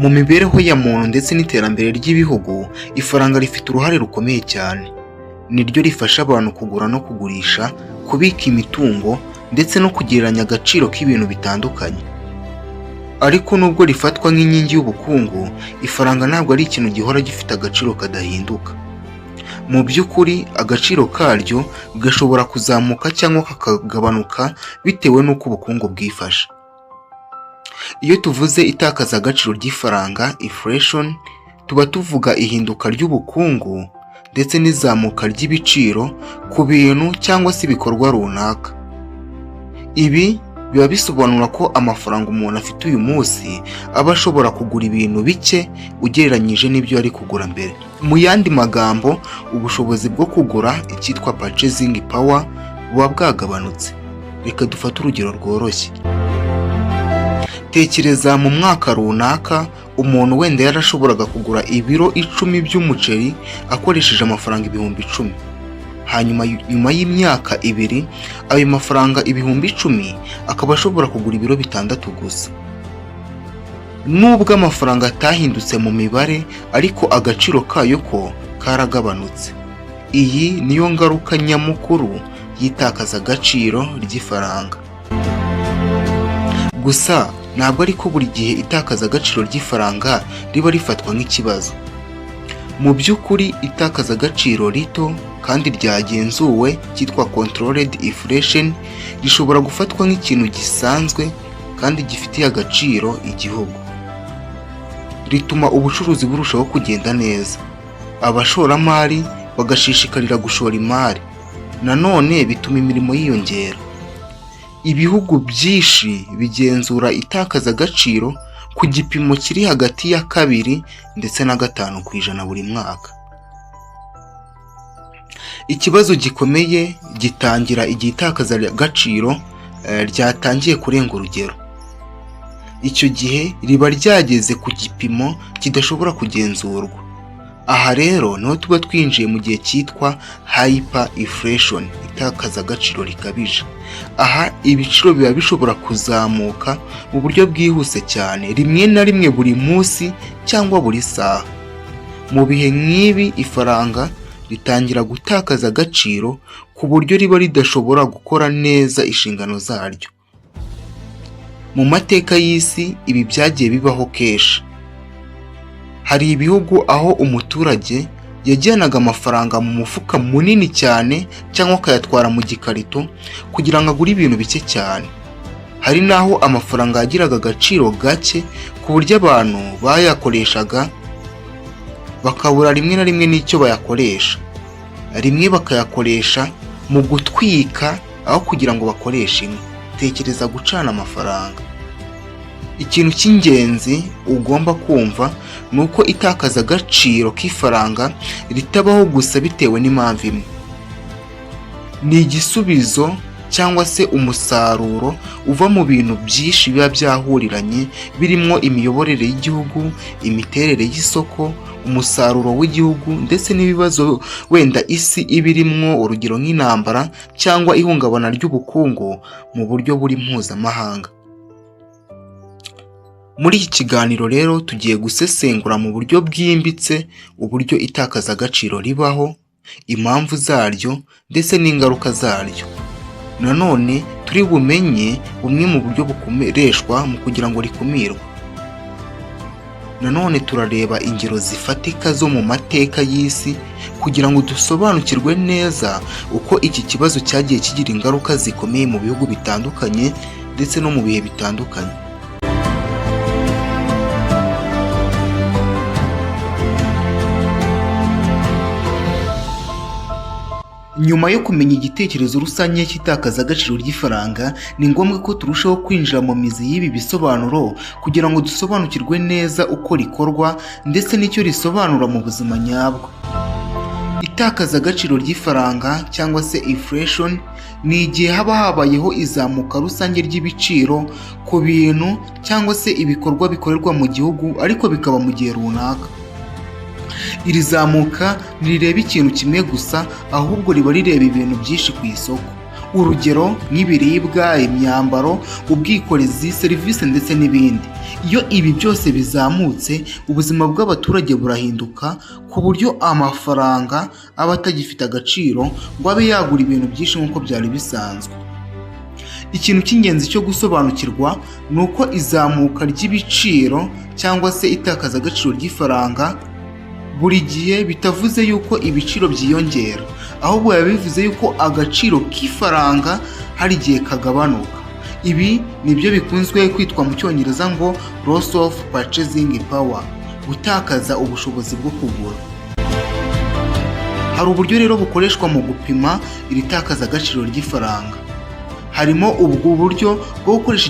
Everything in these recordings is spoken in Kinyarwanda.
Mu mibereho ya muntu ndetse n'iterambere ry'ibihugu, ifaranga rifite uruhare rukomeye cyane. Ni ryo rifasha abantu kugura no kugurisha, kubika imitungo ndetse no kugereranya agaciro k'ibintu bitandukanye. Ariko nubwo rifatwa nk'inkingi y'ubukungu, ifaranga ntabwo ari ikintu gihora gifite agaciro kadahinduka. Mu by'ukuri, agaciro karyo gashobora kuzamuka cyangwa kakagabanuka bitewe n'uko ubukungu bwifashe. Iyo tuvuze itakazagaciro ry'ifaranga, inflation, tuba tuvuga ihinduka ry'ubukungu ndetse n'izamuka ry'ibiciro ku bintu cyangwa se ibikorwa runaka. Ibi biba bisobanura ko amafaranga umuntu afite uyu munsi aba ashobora kugura ibintu bike ugereranyije n'ibyo yari kugura mbere. Mu yandi magambo, ubushobozi bwo kugura, icyitwa purchasing power, buba bwagabanutse. Reka dufate urugero rworoshye. Tekereza mu mwaka runaka umuntu wenda yarashoboraga kugura ibiro 10 by'umuceri akoresheje amafaranga 10,000. Hanyuma nyuma y'imyaka 2, ayo mafaranga 10,000 akaba ashobora kugura ibiro 6 gusa. Nubwo amafaranga atahindutse mu mibare, ariko agaciro kayo ko karagabanutse. Iyi niyo ngaruka nyamukuru y'itakazagaciro ry'ifaranga. Gusa ntabwo ariko buri gihe itakazagaciro ry'ifaranga riba rifatwa nk'ikibazo. Mu by'ukuri, itakazagaciro rito kandi ryagenzuwe, cyitwa controlled inflation, rishobora gufatwa nk'ikintu gisanzwe kandi gifitiye agaciro igihugu. Rituma ubucuruzi burushaho kugenda neza, abashoramari bagashishikarira gushora imari. Nanone bituma imirimo yiyongera. Ibihugu byinshi bigenzura itakazagaciro ku gipimo kiri hagati ya 2 ndetse na 5% buri mwaka. Ikibazo gikomeye gitangira igihe itakazagaciro ryatangiye kurenga urugero. Icyo gihe riba ryageze ku gipimo kidashobora kugenzurwa. Aha rero niho tuba twinjiye mu gihe cyitwa hyper inflation, itakazagaciro rikabije. Aha ibiciro biba bishobora kuzamuka mu buryo bwihuse cyane, rimwe na rimwe buri munsi cyangwa buri saha. Mu bihe nk'ibi, ifaranga ritangira gutakaza agaciro ku buryo riba ridashobora gukora neza inshingano zaryo. Mu mateka y'isi, ibi byagiye bibaho kenshi. Hari ibihugu aho umuturage yajyanaga amafaranga mu mufuka munini cyane cyangwa akayatwara mu gikarito kugira ngo agure ibintu bike cyane. Hari n'aho amafaranga yagiraga agaciro gake ku buryo abantu bayakoreshaga bakabura rimwe na rimwe n'icyo bayakoresha. Rimwe bakayakoresha mu gutwika aho kugira ngo bakoreshe inkwi. Tekereza gucana amafaranga. Ikintu cy'ingenzi ugomba kumva ni uko itakazagaciro k'ifaranga ritabaho gusa bitewe n'impamvu imwe. Ni igisubizo cyangwa se umusaruro uva mu bintu byinshi biba byahuriranye, birimo imiyoborere y'igihugu, imiterere y'isoko, umusaruro w'igihugu ndetse n'ibibazo wenda isi iba irimwo, urugero nk'intambara cyangwa ihungabana ry'ubukungu mu buryo buri mpuzamahanga. Muri iki kiganiro rero tugiye gusesengura mu buryo bwimbitse uburyo itakazagaciro ribaho, impamvu zaryo ndetse n'ingaruka zaryo. Nanone turi bumenye bumwe mu buryo bukoreshwa mu kugira ngo rikumirwe. Nanone turareba ingero zifatika zo mu mateka y'isi kugira ngo dusobanukirwe neza uko iki kibazo cyagiye kigira ingaruka zikomeye mu bihugu bitandukanye ndetse no mu bihe bitandukanye. Nyuma yo kumenya igitekerezo rusange cy'itakazagaciro ry'ifaranga, ni ngombwa ko turushaho kwinjira mu mizi y'ibi bisobanuro kugira ngo dusobanukirwe neza uko rikorwa ndetse n'icyo risobanura mu buzima nyabwo. Itakazagaciro ry'ifaranga cyangwa se inflation ni igihe haba habayeho izamuka rusange ry'ibiciro ku bintu cyangwa se ibikorwa bikorerwa mu gihugu, ariko bikaba mu gihe runaka. Iri zamuka ntirireba ikintu kimwe gusa, ahubwo riba rireba ibintu byinshi ku isoko. Urugero nk'ibiribwa, imyambaro, ubwikorezi, serivisi ndetse n'ibindi. Iyo ibi byose bizamutse, ubuzima bw'abaturage burahinduka ku buryo amafaranga aba atagifite agaciro ngo abe yagura ibintu byinshi nk'uko byari bisanzwe. Ikintu cy'ingenzi cyo gusobanukirwa ni uko izamuka ry'ibiciro cyangwa se itakazagaciro ry'ifaranga buri gihe bitavuze yuko ibiciro byiyongera, ahubwo biba bivuze yuko agaciro k'ifaranga hari igihe kagabanuka. Ibi ni byo bikunzwe kwitwa mu Cyongereza ngo loss of purchasing power, gutakaza ubushobozi bwo kugura. Hari uburyo rero bukoreshwa mu gupima iri takazagaciro ry'ifaranga. Harimo ubwo buryo bwo gukoresha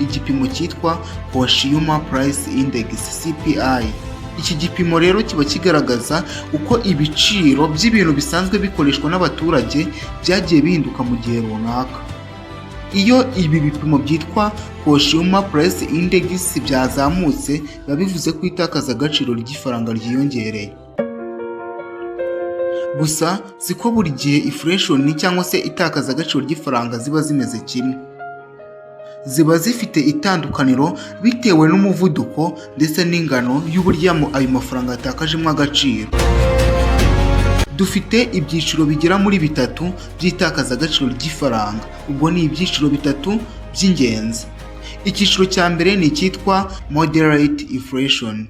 igipimo cyitwa Consumer Price Index, CPI. Iki gipimo rero kiba kigaragaza uko ibiciro by'ibintu bisanzwe bikoreshwa n'abaturage byagiye bihinduka mu gihe runaka. Iyo ibi bipimo byitwa Consumer Price Index byazamutse, biba bivuze ko itakazagaciro ry'ifaranga ryiyongereye. Gusa siko buri gihe inflation cyangwa se itakazagaciro ry'ifaranga ziba zimeze kimwe. Ziba zifite itandukaniro bitewe n'umuvuduko ndetse n'ingano y'uburyo ayo mafaranga yatakajemo agaciro. Dufite ibyiciro bigera muri bitatu by'itakazagaciro ry'ifaranga. Ubwo ni ibyiciro bitatu by'ingenzi. Icyiciro cya mbere ni icyitwa moderate inflation.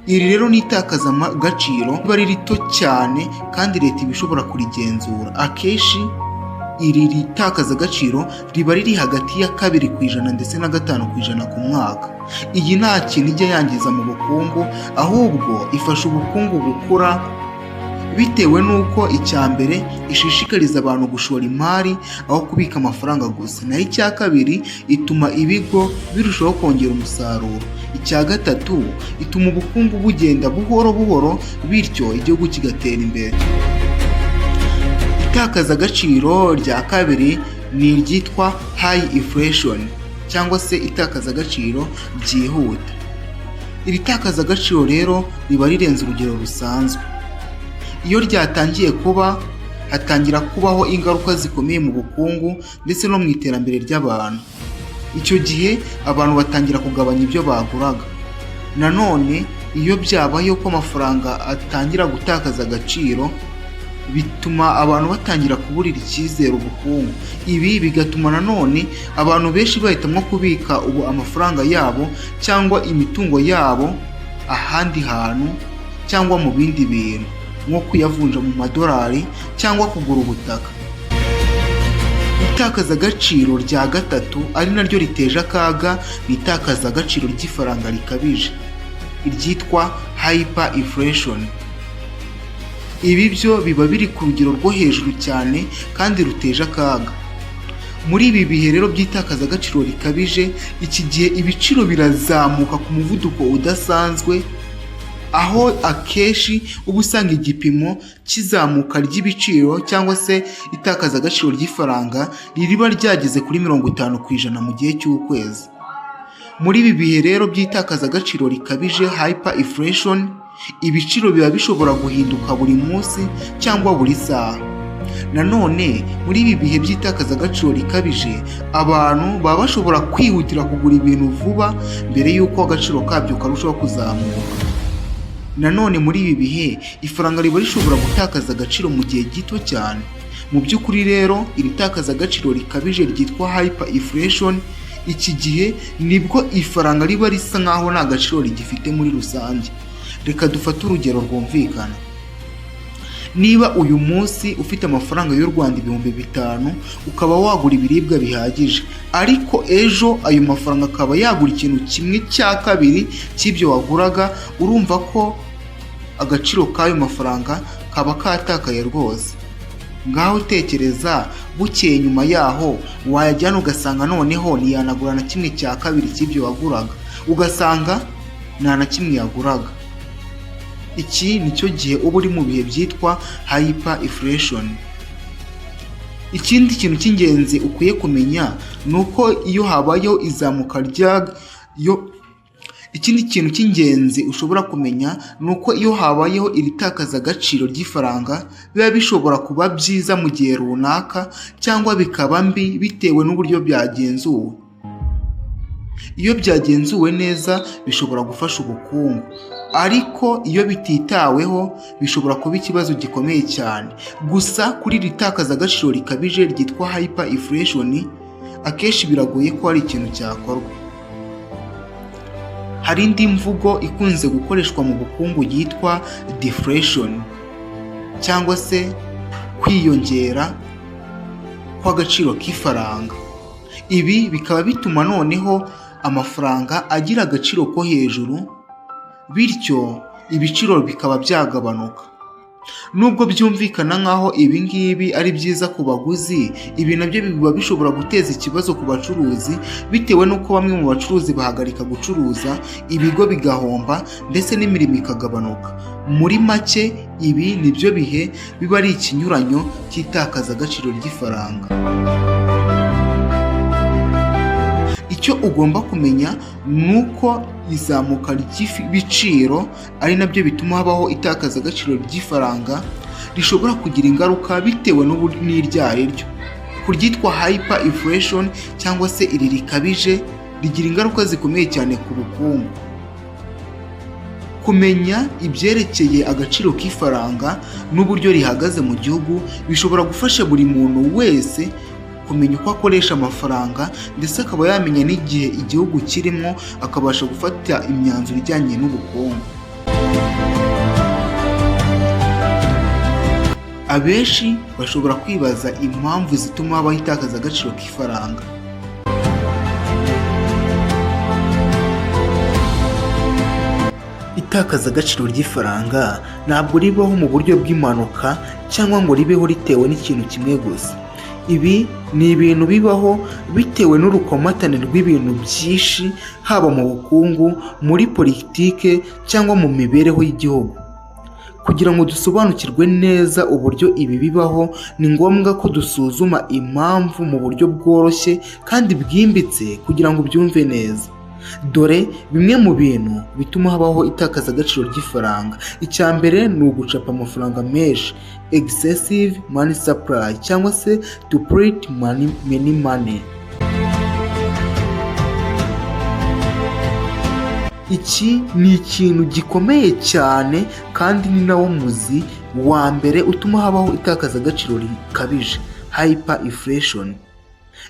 Iri rero ni itakazagaciro riba ari rito cyane kandi leta iba ishobora kurigenzura. Akenshi iri ritakazagaciro riba riri hagati ya 2% ndetse na 5% ku mwaka. Iyi nta kintu ijya yangiza mu bukungu, ahubwo ifasha ubukungu gukura bitewe n'uko icya mbere ishishikariza abantu gushora imari aho kubika amafaranga gusa. Naho icya kabiri, ituma ibigo birushaho kongera umusaruro. Icya gatatu, ituma ubukungu bugenda buhoro buhoro, bityo igihugu kigatera imbere. Itakazagaciro rya kabiri ni iryitwa high inflation cyangwa se itakazagaciro ryihuta. Iri takazagaciro rero riba rirenze urugero rusanzwe. Iyo ryatangiye kuba, hatangira kubaho ingaruka zikomeye mu bukungu ndetse no mu iterambere ry'abantu. Icyo gihe abantu batangira kugabanya ibyo baguraga. Nanone iyo byabayeho ko amafaranga atangira gutakaza agaciro, bituma abantu batangira kuburira icyizere ubukungu. Ibi bigatuma nanone abantu benshi bahitamo kubika ubu amafaranga yabo cyangwa imitungo yabo ahandi hantu cyangwa mu bindi bintu, nko kuyavunja mu madolari cyangwa kugura ubutaka. Itakazagaciro rya gatatu, ari naryo riteje akaga, ni itakazagaciro ry'ifaranga rikabije, iryitwa hyper inflation. Ibi byo biba biri ku rugero rwo hejuru cyane kandi ruteje akaga. Muri ibi bihe rero by'itakazagaciro rikabije, iki gihe ibiciro birazamuka ku muvuduko udasanzwe, aho akenshi uba usanga igipimo cy'izamuka ry'ibiciro cyangwa se itakazagaciro ry'ifaranga riba ryageze kuri 50% mu gihe cy'ukwezi. Muri ibi bihe rero by'itakazagaciro rikabije, hyper inflation, ibiciro biba bishobora guhinduka buri munsi cyangwa buri saha. Nanone muri ibi bihe by'itakazagaciro rikabije, abantu baba bashobora kwihutira kugura ibintu vuba mbere y'uko agaciro kabyo karushaho kuzamuka. Nanone muri ibi bihe ifaranga riba rishobora gutakaza agaciro mu gihe gito cyane. Mu by'ukuri rero, iri takazagaciro rikabije ryitwa hyper inflation, iki gihe nibwo ifaranga riba risa nkaho nta gaciro rigifite muri rusange. Reka dufate urugero rwumvikana. Niba uyu munsi ufite amafaranga y'u Rwanda 5000, ukaba wagura ibiribwa bihagije, ariko ejo ayo mafaranga akaba yagura ikintu kimwe cya kabiri cy'ibyo waguraga, urumva ko agaciro k'ayo mafaranga kaba katakaye rwose. Ngaho tekereza bukeye nyuma yaho wayajyana, ugasanga noneho ntiyanagura na kimwe cya kabiri cy'ibyo waguraga, ugasanga nta na kimwe yaguraga. Iki nicyo gihe uba uri mu bihe byitwa hyper inflation. Ikindi kintu cy'ingenzi ukwiye kumenya ni uko iyo habayeho izamuka rya yo Ikindi kintu cy'ingenzi ushobora kumenya ni uko iyo habayeho iri takazagaciro ry'ifaranga, biba bishobora kuba byiza mu gihe runaka cyangwa bikaba mbi bitewe n'uburyo byagenzuwe. Iyo byagenzuwe neza bishobora gufasha ubukungu, ariko iyo bititaweho bishobora kuba ikibazo gikomeye cyane. Gusa kuri iri takazagaciro rikabije ryitwa hyper inflation, akenshi biragoye ko hari ikintu cyakorwa. Hari indi mvugo ikunze gukoreshwa mu bukungu yitwa deflation, cyangwa se kwiyongera kw'agaciro k'ifaranga. Ibi bikaba bituma noneho amafaranga agira agaciro ko hejuru, bityo ibiciro bikaba byagabanuka. Nubwo byumvikana nk'aho ibi ngibi ari byiza ku baguzi, ibi nabyo biba bishobora guteza ikibazo ku bacuruzi, bitewe n'uko bamwe mu bacuruzi bahagarika gucuruza, ibigo bigahomba ndetse n'imirimo ikagabanuka. Muri make, ibi ni byo bihe biba ari ikinyuranyo cy'itakazagaciro ry'ifaranga. Icyo ugomba kumenya ni uko izamuka ry'ibiciro, ari nabyo bituma habaho itakazagaciro ry'ifaranga, rishobora kugira ingaruka bitewe n'iryo ari ryo. Ku ryitwa hyper inflation cyangwa se iri rikabije, rigira ingaruka zikomeye cyane ku bukungu. Kumenya ibyerekeye agaciro k'ifaranga n'uburyo rihagaze mu gihugu bishobora gufasha buri muntu wese kumenya uko akoresha amafaranga, ndetse akaba yamenya n'igihe igihugu kirimo, akabasha gufata imyanzuro ijyanye n'ubukungu. Abenshi bashobora kwibaza impamvu zituma habaho itakazagaciro k'ifaranga. Itakazagaciro ry'ifaranga ntabwo ribaho mu buryo bw'impanuka cyangwa ngo ribeho ritewe n'ikintu kimwe gusa. Ibi ni ibintu bibaho bitewe n'urukomatane rw'ibintu byinshi, haba mu bukungu, muri politike cyangwa mu mibereho y'igihugu. Kugira ngo dusobanukirwe neza uburyo ibi bibaho, ni ngombwa ko dusuzuma impamvu mu buryo bworoshye kandi bwimbitse kugira ngo ubyumve neza. Dore bimwe mu bintu bituma habaho itakazagaciro ry'ifaranga. Icya mbere ni ugucapa amafaranga menshi, excessive money supply, cyangwa se to print money, many money. Iki ni ikintu gikomeye cyane kandi ni nawo muzi wa mbere utuma habaho itakazagaciro rikabije, hyper inflation.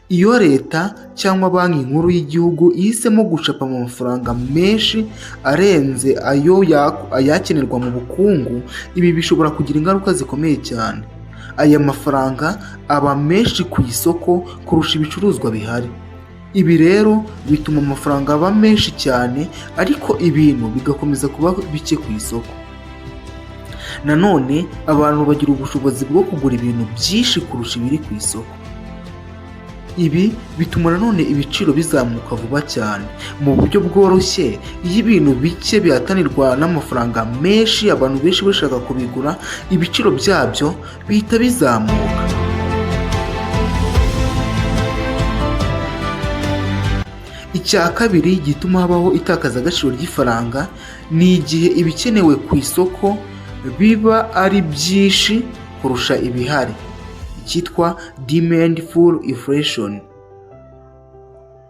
Iyo leta cyangwa Banki Nkuru y'igihugu ihisemo gucapa amafaranga menshi arenze ayo ayakenerwa mu bukungu, ibi bishobora kugira ingaruka zikomeye cyane. Aya mafaranga aba menshi ku isoko kurusha ibicuruzwa bihari. Ibi rero bituma amafaranga aba menshi cyane, ariko ibintu bigakomeza kuba bike ku isoko. Nanone abantu bagira ubushobozi bwo kugura ibintu byinshi kurusha ibiri ku isoko. Ibi bituma nanone ibiciro bizamuka vuba cyane. Mu buryo bworoshye, iyo ibintu bike bihatanirwa n'amafaranga menshi, abantu benshi bashaka kubigura, ibiciro byabyo bihita bizamuka. Icya kabiri gituma habaho itakazagaciro ry'ifaranga ni igihe ibikenewe ku isoko biba ari byinshi kurusha ibihari, icyitwa demand pull inflation.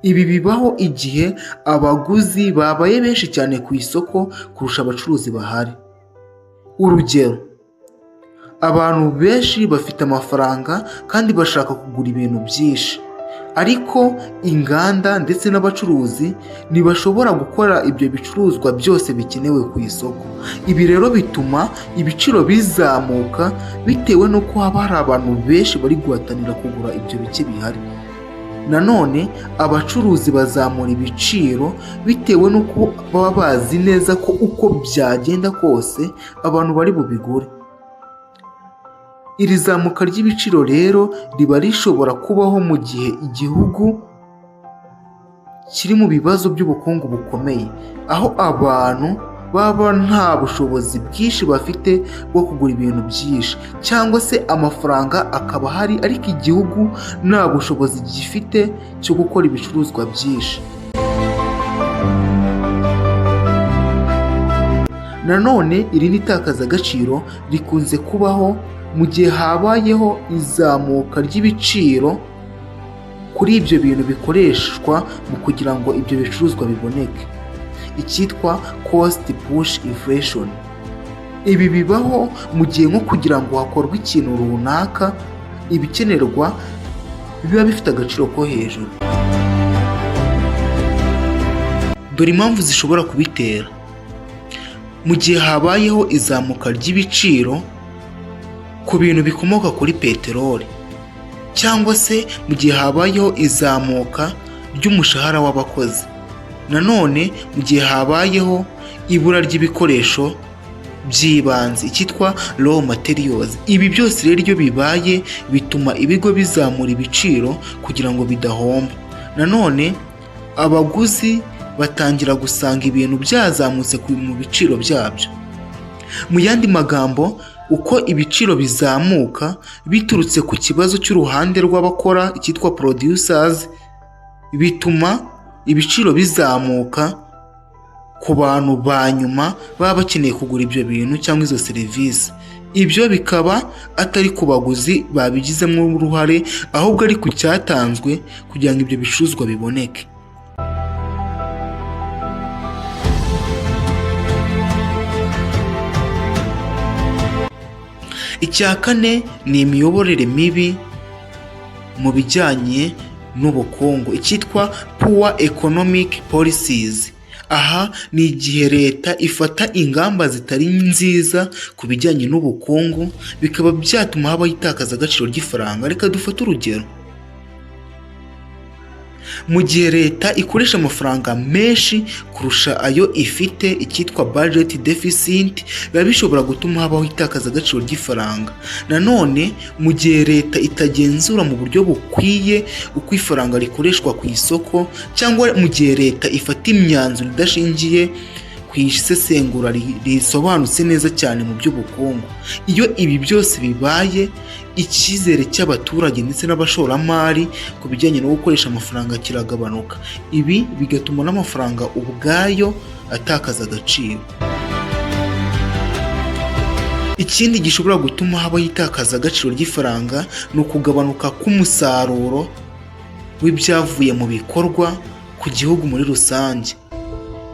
Ibi bibaho igihe abaguzi babaye benshi cyane ku isoko kurusha abacuruzi bahari. Urugero, abantu benshi bafite amafaranga kandi bashaka kugura ibintu byinshi, ariko inganda ndetse n'abacuruzi ntibashobora gukora ibyo bicuruzwa byose bikenewe ku isoko. Ibi rero bituma ibiciro bizamuka bitewe n'uko haba hari abantu benshi bari guhatanira kugura ibyo bike bihari. Nanone abacuruzi bazamura ibiciro bitewe n'uko baba bazi neza ko uko byagenda kose abantu bari bubigure. Iri zamuka ry'ibiciro rero riba rishobora kubaho mu gihe igihugu kiri mu bibazo by'ubukungu bukomeye, aho abantu baba nta bushobozi bwinshi bafite bwo kugura ibintu byinshi, cyangwa se amafaranga akaba ahari ariko igihugu nta bushobozi gifite cyo gukora ibicuruzwa byinshi. Nanone irindi takazagaciro rikunze kubaho mu gihe habayeho izamuka ry'ibiciro kuri ibyo bintu bikoreshwa mu kugira ngo ibyo bicuruzwa biboneke, icyitwa cost push inflation. Ibi bibaho mu gihe nko kugira ngo hakorwe ikintu runaka, ibikenerwa biba bifite agaciro ko hejuru. Dore impamvu zishobora kubitera: mu gihe habayeho izamuka ry'ibiciro ku bintu bikomoka kuri peteroli, cyangwa se mu gihe habayeho izamuka ry'umushahara w'abakozi, nanone mu gihe habayeho ibura ry'ibikoresho by'ibanze, icyitwa raw materials. Ibi byose rero iyo bibaye bituma ibigo bizamura ibiciro kugira ngo bidahomba. Nanone abaguzi batangira gusanga ibintu byazamutse mu biciro byabyo. Mu yandi magambo, uko ibiciro bizamuka biturutse ku kibazo cy'uruhande rw'abakora, icyitwa producers, bituma ibiciro bizamuka ku bantu ba nyuma baba bakeneye kugura ibyo bintu cyangwa izo serivisi. Ibyo bikaba atari ku baguzi babigizemo uruhare, ahubwo ari ku cyatanzwe kugira ngo ibyo bicuruzwa biboneke. Icya kane ni imiyoborere mibi mu bijyanye n'ubukungu, icyitwa poor economic policies. Aha ni igihe leta ifata ingamba zitari nziza ku bijyanye n'ubukungu, bikaba byatuma habaho itakazagaciro ry'ifaranga. Reka dufate urugero: mu gihe leta ikoresha amafaranga menshi kurusha ayo ifite, icyitwa budget deficit, biba bishobora gutuma habaho itakazagaciro ry'ifaranga. Nanone mu gihe leta itagenzura mu buryo bukwiye uko ifaranga rikoreshwa ku isoko, cyangwa mu gihe leta ifata imyanzuro idashingiye ku isesengura risobanutse neza cyane mu by'ubukungu. Iyo ibi byose bibaye, icyizere cy'abaturage ndetse n'abashoramari ku bijyanye no gukoresha amafaranga kiragabanuka. Ibi bigatuma n'amafaranga ubwayo atakaza agaciro. Ikindi gishobora gutuma habaho itakazagaciro ry'ifaranga ni ukugabanuka k'umusaruro w'ibyavuye mu bikorwa ku gihugu muri rusange.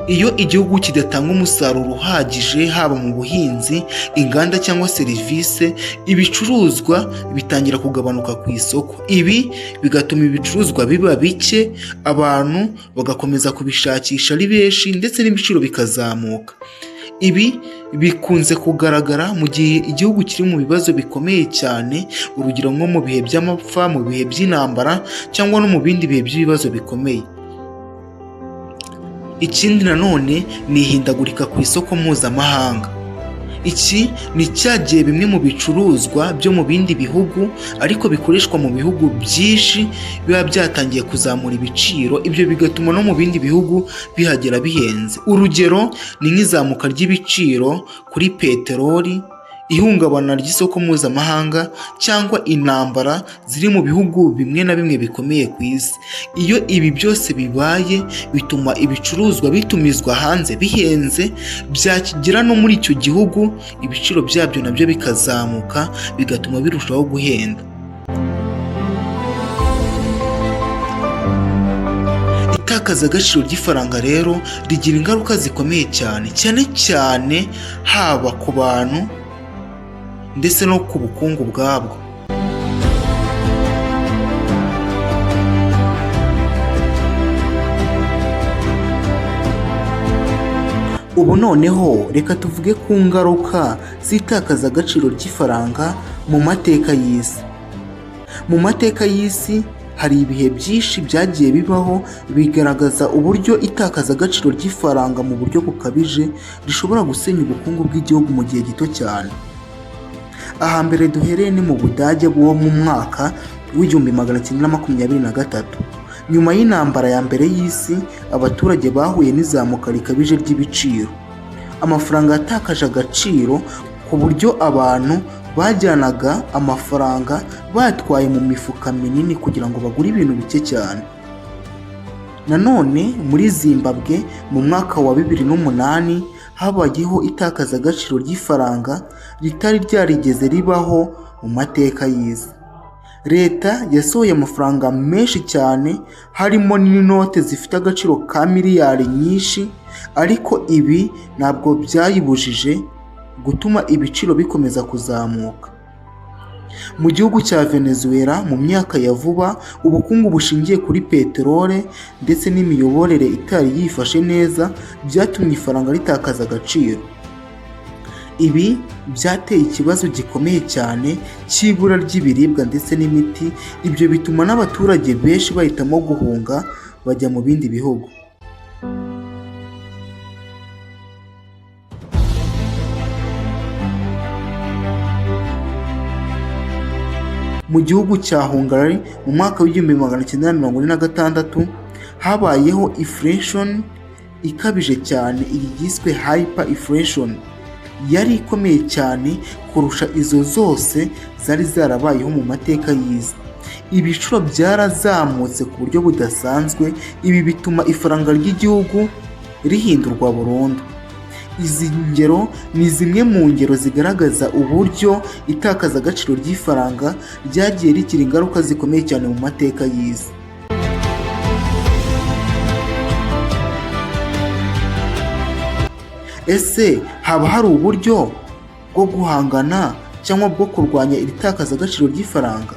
Iyo igihugu kidatanga umusaruro uhagije, haba mu buhinzi, inganda cyangwa serivisi, ibicuruzwa bitangira kugabanuka ku isoko. Ibi bigatuma ibicuruzwa biba bike, abantu bagakomeza kubishakisha ari benshi, ndetse n'ibiciro bikazamuka. Ibi bikunze kugaragara mu gihe igihugu kiri mu bibazo bikomeye cyane, urugero nko mu bihe by'amapfa, mu bihe by'intambara cyangwa no mu bindi bihe by'ibibazo bikomeye. Ikindi nanone ni ihindagurika ku isoko mpuzamahanga. Iki ni cya gihe bimwe mu bicuruzwa byo mu bindi bihugu ariko bikoreshwa mu bihugu byinshi biba byatangiye kuzamura ibiciro, ibyo bigatuma no mu bindi bihugu bihagera bihenze. Urugero ni nk'izamuka ry'ibiciro kuri peteroli, ihungabana ry'isoko mpuzamahanga cyangwa intambara ziri mu bihugu bimwe na bimwe bikomeye ku isi. Iyo ibi byose bibaye, bituma ibicuruzwa bitumizwa hanze bihenze, byakigera no muri icyo gihugu ibiciro byabyo nabyo bikazamuka, bigatuma birushaho guhenda. Itakazagaciro ry'ifaranga rero rigira ingaruka zikomeye cyane, cyane cyane haba ku bantu ndetse no ku bukungu ubwabwo. Ubu noneho reka tuvuge ku ngaruka z'itakazagaciro ry'ifaranga mu mateka y'isi. Mu mateka y'isi hari ibihe byinshi byagiye bibaho bigaragaza uburyo itakazagaciro ry'ifaranga mu buryo bukabije rishobora gusenya ubukungu bw'igihugu mu gihe gito cyane. Ahambere duhereye ni mu Budage bwo mu mwaka w'1923. Nyuma y'intambara ya mbere y'isi, abaturage bahuye n'izamuka rikabije ry'ibiciro. Amafaranga yatakaje agaciro ku buryo abantu bajyanaga amafaranga batwaye mu mifuka minini kugira ngo bagure ibintu bike cyane. Nanone muri Zimbabwe mu mwaka wa 2008 habayeho itakazagaciro ry'ifaranga ritari ryarigeze ribaho mu mateka y'isi. Leta yasohoye amafaranga menshi cyane, harimo n'inote zifite agaciro ka miliyari nyinshi, ariko ibi ntabwo byayibujije gutuma ibiciro bikomeza kuzamuka. Mu gihugu cya Venezuela mu myaka ya vuba, ubukungu bushingiye kuri peterole ndetse n'imiyoborere itari yifashe neza byatumye ifaranga ritakaza agaciro. Ibi byateye ikibazo gikomeye cyane cy'ibura ry'ibiribwa ndetse n'imiti, ibyo bituma n'abaturage benshi bahitamo guhunga bajya mu bindi bihugu. Mu gihugu cya Hungary mu mwaka w'1946 habayeho inflation ikabije cyane, iyi yiswe hyper inflation, yari ikomeye cyane kurusha izo zose zari zarabayeho mu mateka y'isi. Ibiciro byarazamutse ku buryo budasanzwe, ibi bituma ifaranga ry'igihugu rihindurwa burundu. Izi ngero ni zimwe mu ngero zigaragaza uburyo itakazagaciro ry'ifaranga ryagiye rigira ingaruka zikomeye cyane mu mateka y'isi. Ese haba hari uburyo bwo guhangana cyangwa bwo kurwanya iri takazagaciro ry'ifaranga?